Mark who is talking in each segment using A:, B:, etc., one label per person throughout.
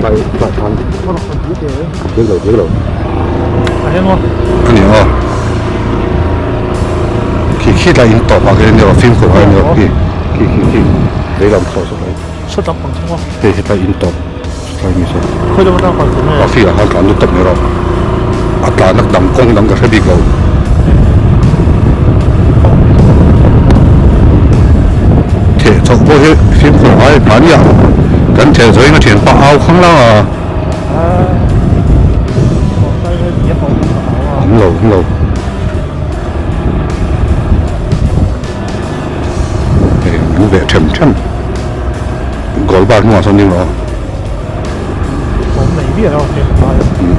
A: tlai tlai khan ding lo ding lo ani aw khi khi tlai in tawp ah khian nia fimkhur ngai ania khi khi khi khi veilam saw saw tlai hei hetlai in tawp tlai ni saw a field ah khan tlan lut tawp mai rawh a tlan a dang kawng dang ka hre bik lo. Theh chhoh pawh hi fimkhur ngai mahni ah kan theh zawhin a thianpa au khang lang a. Awm lo awm lo. Hei min veh them them. Goal bar hnungah sawn ding rawh aw.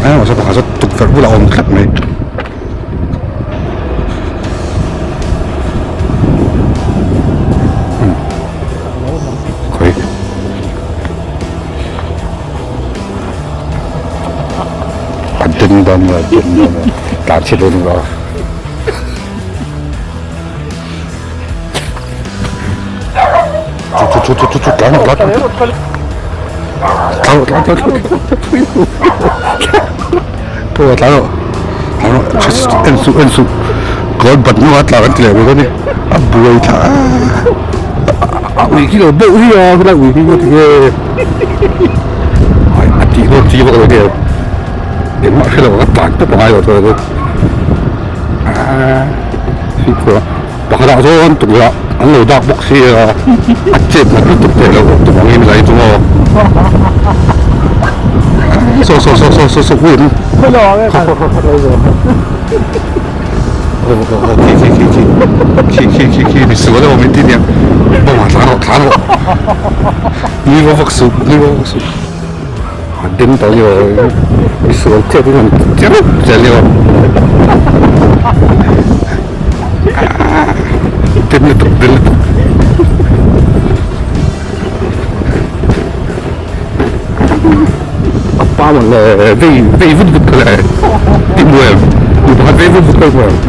A: Engemaw saw pakhat saw tukverh bulah a awm tlat mai. Khawi. A den dawn nge a den dawn nge tlan chhe dawn emaw. Chu chu chu chu chu tlan rawh tlan rawh tlan rawh tlan rawh tlan rawh tlan rawh tlan rawh en suh en suh goal bat hnuah tlan an ti leh mai dawn a ni a buai thla a ui khi lo beuh hi a khilai ui khi ti nge a tih dawn chi vak lo nge engmah hre lo ang a tlan tawp a ngai lo chuan fimkhur a pakhat ah chuan tukverh ah an lo dak bawk si a a chet nat lutuk theih loh tum angin ka inchung aw saw saw saw saw saw saw ui khi khi khi khi khi khi khi khi misual emaw min ti nia bawngah tlan rawh tlan rawh nui vak vak suh nui vak vak suh a den tawh ni aw misual chiah chu han cher cher ni aw den lutuk den lutuk a pa mawn le vei vei vut vut kha le ti hmu em mi pakhat vei vut vut kha hmu em aw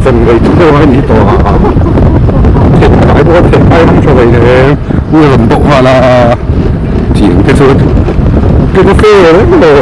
A: Chen rei chu deuh a ni tawh a theh ngai pawh a theh ngai reng tha hleinem u a rawn bawk nghal a thiam te chu ke na fe reng lo.